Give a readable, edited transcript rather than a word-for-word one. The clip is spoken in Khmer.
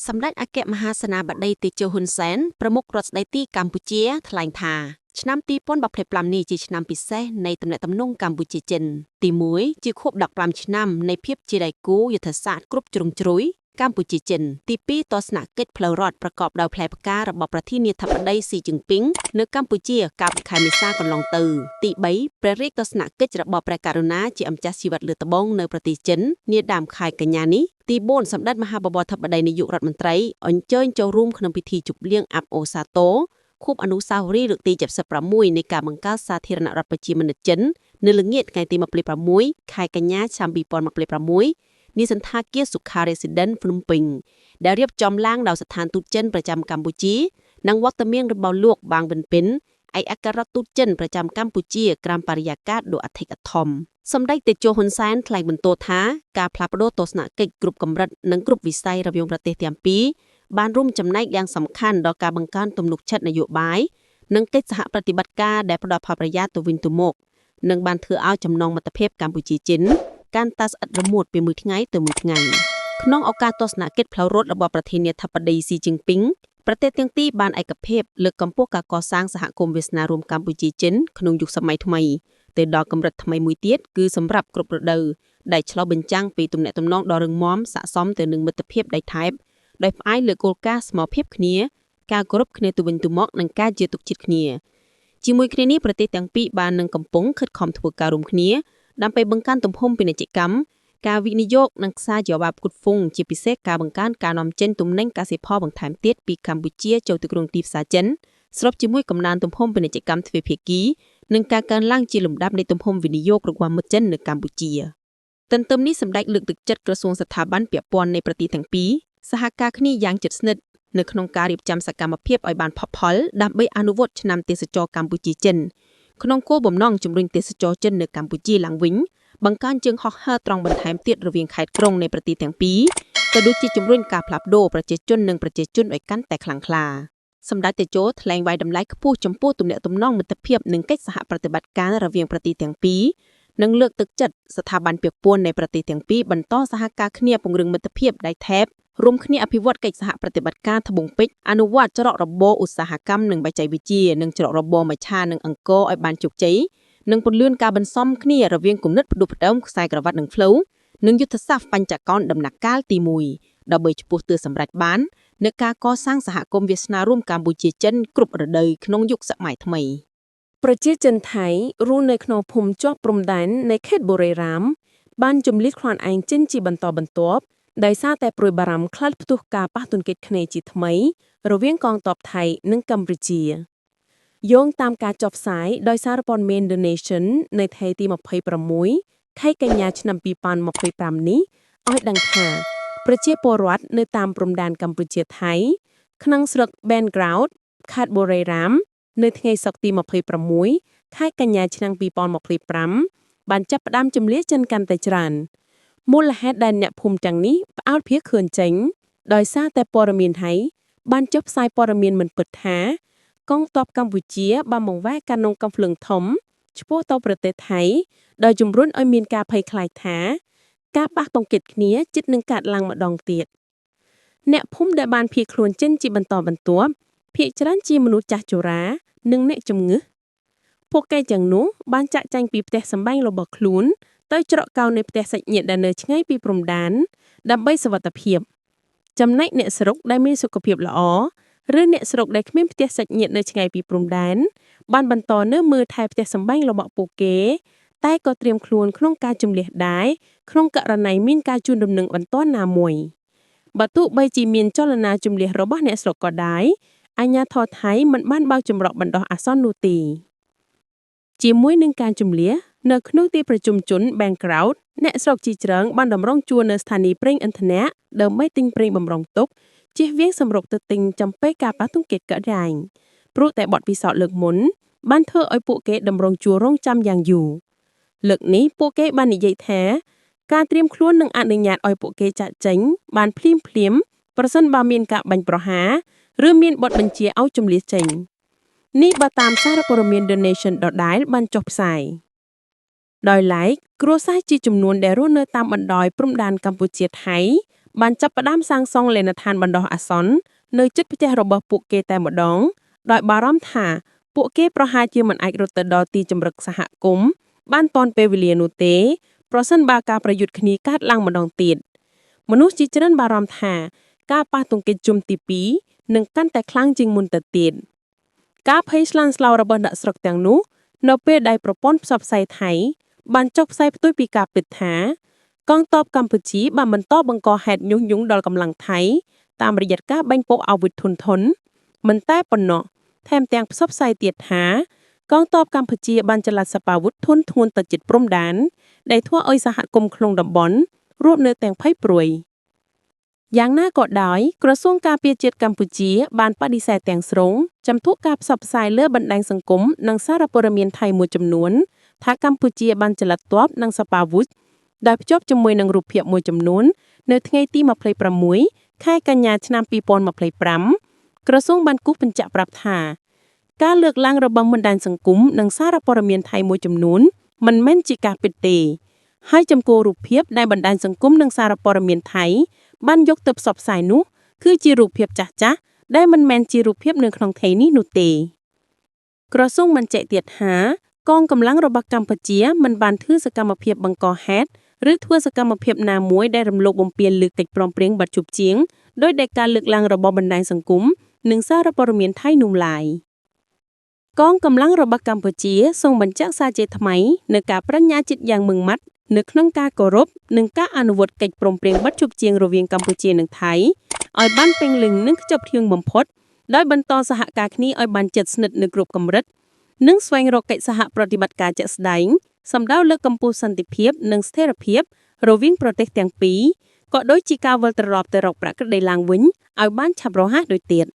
សម្ដេចអគ្គមហាសេនាបតីតេជោហ៊ុនសែនប្រមុខរដ្ឋស្ដីទីកម្ពុជាថ្លែងថាឆ្នាំ2025នេះជាឆ្នាំពិសេសនៃទំនាក់ទំនងកម្ពុជាចិនទី1ជាខួប15ឆ្នាំនៃភាពជាដៃគូយុទ្ធសាស្ត្រគ្រប់ជ្រុងជ្រោយកម្ពុជាចិនទី2ទស្សនកិច្ចផ្លូវរដ្ឋប្រកបដោយផ្លែផ្ការបស់ប្រធានាធិបតីស៊ីជីនពីងនៅកម្ពុជាកាលពីខែមេសាកន្លងទៅទី3ព្រះរាជទស្សនកិច្ចរបស់ព្រះករុណាជាម្ចាស់ជីវិតលើត្បូងនៅប្រទេសចិននាដើមខែកញ្ញានេះទី4សម្ដេចមហាបវរធិបតីនាយករដ្ឋមន្ត្រីអញ្ជើញចូលរួមក្នុងពិធីជប់លៀងអាប់អូសាតូខួបអនុស្សាវរីយ៍លើកទី76នៃការបង្កើតសាធារណរដ្ឋប្រជាមានិតចិននៅល្ងាចថ្ងៃទី26ខែកញ្ញាឆ្នាំ2026នាសណ្ឋាគារសុខារេស៊ីដិនភ្នំពេញដែលរៀបចំឡើងដោយស្ថានទូតចិនប្រចាំកម្ពុជានិងវត្តមានរបស់លោកបាងវិនពិនឯកអគ្គរដ្ឋទូតចិនប្រចាំកម្ពុជាក្រោមបរិយាកាសដ៏អធិកអធមសម្ដេចតេជោហ៊ុនសែនថ្លែងបន្តថាការផ្លាស់ប្តូរទស្សនកិច្ចគ្រប់កម្រិតនិងគ្រប់វិស័យរវាងប្រទេសទាំងពីរបានរួមចំណែកយ៉ាងសំខាន់ដល់ការបង្កើនទំនុកចិត្តនយោបាយនិងកិច្ចសហប្រតិបត្តិការដែលផ្ដល់ផលប្រយោជន៍ទៅវិញទៅមកនិងបានធ្វើឲ្យចំណងមិត្តភាពកម្ពុជាចិនកាន់តែស្អិតរមួតពីមួយថ្ងៃទៅមួយថ្ងៃក្នុងឱកាសទស្សនកិច្ចផ្លូវរត់របស់ប្រធានាធិបតីស៊ីជីនពីងប្រទេសទាំងពីរបានឯកភាពលើកកម្ពស់ការកសាងសហគមន៍វាសនារួមកម្ពុជាចិនក្នុងយុគសម័យថ្មីទៅដល់កម្រិតថ្មីមួយទៀតគឺសម្រាប់គ្រប់រដូវដែលឆ្លុះបញ្ចាំងពីទំនាក់ទំនងដ៏រឹងមាំស័ក្តិសមទៅនឹងមិត្តភាពដែកថែបដោយផ្អែកលើគោលការណ៍ស្មើភាពគ្នាការគោរពគ្នាទៅវិញទៅមកនិងការជឿទុកចិត្តគ្នាជាមួយគ្នានេះប្រទេសទាំងពីរបាននឹងកំពុងខិតខំធ្វើការរួមគ្នាដើម្បីបង្កើនទំហំពាណិជ្ជកម្មការវិនិយោគនិងខ្សែច្រវាក់ផ្គត់ផ្គង់ជាពិសេសការបង្កើនការនាំចេញទំនិញកសិផលបន្ថែមទៀតពីកម្ពុជាចូលទៅក្នុងទីផ្សារចិនស្របជាមួយកំណើនទំហំពាណិជ្ជកម្មទ្វេភាគីនិងការកើនឡើងជាលំដាប់នៃទំហំវិនិយោគរបស់មិត្តចិននៅកម្ពុជាទន្ទឹមនេះសម្ដេចលើកទឹកចិត្តក្រសួងស្ថាប័នពាក់ព័ន្ធនៃប្រទេសទាំងពីរសហការគ្នាយ៉ាងជិតស្និទ្ធនៅក្នុងការរៀបចំសកម្មភាពឲ្យបានផុសផុលដើម្បីអនុវត្តឆ្នាំទេសចរកម្ពុជាចិនក្នុងគោលបំណងជំរុញទេសចរចិននៅកម្ពុជាឡើងវិញបង្កើនជើងហោះហើរត្រង់បន្ថែមទៀតរវាងខេត្តក្រុងនៃប្រទេសទាំងពីរក៏ដូចជាជំរុញការផ្លាស់ប្ដូរប្រជាជននិងប្រជាជនឲ្យកាន់តែខ្លាំងក្លាសម្ដេចតេជោថ្លែងវាយតម្លៃខ្ពស់ចំពោះទំនាក់ទំនងមិត្តភាពនិងកិច្ចសហប្រតិបត្តិការរវាងប្រទេសទាំងពីរនិងលើកទឹកចិត្តស្ថាប័នពាក់ព័ន្ធនៃប្រទេសទាំងពីរបន្តសហការគ្នាពង្រឹងមិត្តភាពដៃថែបរួមគ្នាអភិវឌ្ឍកិច្ចសហប្រតិបត្តិការត្បូងពេជ្រអនុវត្តច្រករបរឧស្សាហកម្មនិងបច្ចេកវិទ្យានិងច្រករបរមច្ឆានិងអង្គរឲ្យបានជោគជ័យនិងពន្លឿនការបន្សំគ្នារវាងគំនិតផ្ដួចផ្ដើមខ្សែក្រវ៉ាត់និងផ្លូវនិងយុទ្ធសាស្ត្របញ្ចកោណដំណាក់កាលទី1ដើម្បីឆ្ពោះទៅសម្រេចបាននូវការកសាងសហគមន៍វាសនារួមកម្ពុជាចិនគ្រប់រដូវក្នុងយុគសម័យថ្មី ប្រជាជនថៃរស់នៅក្នុងភូមិជាប់ព្រំដែននៃខេត្តបុរីរ៉ាមបានជម្លៀសខ្លួនឯងចេញជាបន្តបន្ទាប់ដោយសារតែព្រួយបារម្ភខ្លាចផ្ទុះការប៉ះទង្គិចគ្នាជាថ្មី រវាងកងទ័ពថៃនិងកម្ពុជាយោងតាមការចុះផ្សាយដោយសារព័ត៌មាន The Nation នៅថ្ងៃទី26ខែកញ្ញាឆ្នាំ2025នេះឲ្យដឹងថា ប្រជាពលរដ្ឋនៅតាមព្រំដែនកម្ពុជាថៃក្នុងស្រុក Ben Kraut ខេត្តបុរីរ៉ាម នៅថ្ងៃសុក្រទី26ខែកញ្ញាឆ្នាំ2025បានចាប់ផ្ដើមជម្លៀសចិនកាន់តែច្រើនមូលហេតុដែលអ្នកភូមិទាំងនេះផ្អើលភៀសខ្លួនចេញដោយសារតែព័ត៌មានថៃបានចុះផ្សាយព័ត៌មានមិនពិតថាកងទ័ពកម្ពុជាបានបង្វែរកាណុងកាំភ្លើងធំឆ្ពោះទៅប្រទេសថៃដោយជំរុញឲ្យមានការភ័យខ្លាចថា ការប៉ះទង្គិចគ្នាជិតនឹងកើតឡើងម្ដងទៀតអ្នកភូមិដែលបានភៀសខ្លួនចេញជាបន្តបន្ទាប់ភាគច្រើនជាមនុស្សចាស់ជរា និងអ្នកជំងឺពួកគេទាំងនោះបានចាក់ចែងពីផ្ទះសម្បែងរបស់ខ្លួន ទៅជ្រកកោននៅផ្ទះសាច់ញាតិដែលនៅឆ្ងាយពីព្រំដែនដើម្បីសុវត្ថិភាព ចំណែកអ្នកស្រុកដែលមានសុខភាពល្អឬអ្នកស្រុកដែលគ្មានផ្ទះសាច់ញាតិនៅឆ្ងាយពីព្រំដែនបានបន្តនៅមើលថែផ្ទះសម្បែងរបស់ពួកគេ តែក៏ត្រៀមខ្លួនក្នុងការជម្លៀសដែរក្នុងករណីមានការជូនដំណឹងបន្ទាន់ណាមួយបើទោះបីជាមានចលនាជម្លៀសរបស់អ្នកស្រុកក៏ដោយអាជ្ញាធរថៃមិនបានបើកចម្រោះបណ្ដោះអាសន្ននោះទេជាមួយនឹងការជម្លៀសនៅក្នុងទីប្រជុំជន Bang Kraut អ្នកស្រុកជាច្រើនបានតម្រង់ជួរនៅស្ថានីយ៍ប្រេងឥន្ធនៈដើម្បីទិញប្រេងបម្រុងទុកជៀសវាងសម្រុកទៅទិញចំពេលការប៉ះទង្គិចកើតឡើងព្រោះតែបទពិសោធន៍លើកមុនបានធ្វើឲ្យពួកគេតម្រង់ជួររងចាំយ៉ាងយូរលើកនេះពួកគេបាននិយាយថាការត្រៀមខ្លួននឹងអនុញ្ញាតឲ្យពួកគេចាក់ចេញបានភ្លាមភ្លាមៗប្រសិនបើមានការបាញ់ប្រហារឬមានបទបញ្ជាឲ្យជម្លៀសចេញនេះបើតាមសារព័ត៌មាន The Nation ដដែលបានចុះផ្សាយដោយឡែកគ្រួសារជាចំនួនដែលរស់នៅតាមបណ្ដោយព្រំដែនកម្ពុជាថៃ បានចាប់ផ្ដើមសាងសង់លេណដ្ឋានបណ្ដោះអាសន្ននៅជិតផ្ទះរបស់ពួកគេតែម្ដងដោយបារម្ភថាពួកគេប្រហែលជាមិនអាចរត់ទៅដល់ទីជម្រកសហគមន៍បានទាន់ពេលវេលានោះទេប្រសិនបើការប្រយុទ្ធគ្នាកើតឡើងម្ដងទៀតមនុស្សជាច្រើនបារម្ភថាការប៉ះទង្គិចជុំទី2នឹងកាន់តែខ្លាំងជាងមុនទៅទៀតការភ័យស្លន់ស្លោរបស់អ្នកស្រុកទាំងនោះនៅពេលដែលប្រព័ន្ធផ្សព្វផ្សាយថៃបានចុះផ្សាយផ្ទុយពីការពិតថាកងទ័ពកម្ពុជាបានបន្តបង្កហេតុញុះញង់ដល់កម្លាំងថៃតាមរយៈការបាញ់ពកអាវុធធុនធនមិនតែប៉ុណ្ណោះថែមទាំងផ្សព្វផ្សាយទៀតថាកងទ័ពកម្ពុជាបានចល័តសបាវុធធុនធ្ងន់ទៅជិតព្រំដែនដែលធ្វើឲ្យសហគមន៍ក្នុងតំបន់រួមនៅទាំងភ័យព្រួយយ៉ាងណាក៏ដោយក្រសួងការពារជាតិកម្ពុជាបានបដិសេធទាំងស្រុងចំពោះការផ្សព្វផ្សាយលើបណ្ដាញសង្គមនិងសារព័ត៌មានថៃមួយចំនួនថាកម្ពុជាបានចល័តទ័ពនិងសបាវុធដោយភ្ជាប់ជាមួយនឹងរូបភាពមួយចំនួននៅថ្ងៃទី26ខែកញ្ញាឆ្នាំ2025ក្រសួងបានគូសបញ្ជាក់ប្រាប់ថាការលើកឡើងរបស់បណ្ដាញសង្គមនិងសារព័ត៌មានថៃមួយចំនួនមិនមែនជាការពិតទេហើយចំពោះរូបភាពដែលបណ្ដាញសង្គមនិងសារព័ត៌មានថៃបានយកទៅផ្សព្វផ្សាយនោះគឺជារូបភាពចាស់ៗដែលមិនមែនជារូបភាពនៅក្នុងថៃនេះនោះទេក្រសួងបញ្ជាក់ទៀតថាកងកម្លាំងរបស់កម្ពុជាមិនបានធ្វើសកម្មភាពបង្កហេតុឬធ្វើសកម្មភាពណាមួយដែលរំលោភបំពានលើកិច្ចព្រមព្រៀងបទជប់ជាងដោយដែលការលើកឡើងរបស់បណ្ដាញសង្គមនិងសារព័ត៌មានថៃនោះឡើយកងកម្លាំងរបស់កម្ពុជាសូមបញ្ជាក់សារជាថ្មីនៅការបញ្ញាចិត្តយ៉ាងម៉ឺងម៉ាត់នៅក្នុងការគោរពនិងការអនុវត្តកិច្ចព្រមព្រៀងបទជប់ជាងរវាងកម្ពុជានិងថៃឲ្យបានពេញលេញនិងខ្ជាប់ខ្ជួនបំផុតដោយបន្តសហការគ្នាឲ្យបានជិតស្និទ្ធនៅគ្រប់កម្រិតនិងស្វែងរកកិច្ចសហប្រតិបត្តិការជាក់ស្ដែងសម្ដៅលើកកម្ពស់សន្តិភាពនិងស្ថិរភាពរវាងប្រទេសទាំងពីរក៏ដូចជាការវិលត្រឡប់ទៅរកប្រក្រតីឡើងវិញឲ្យបានឆាប់រហ័សដូចទៀត។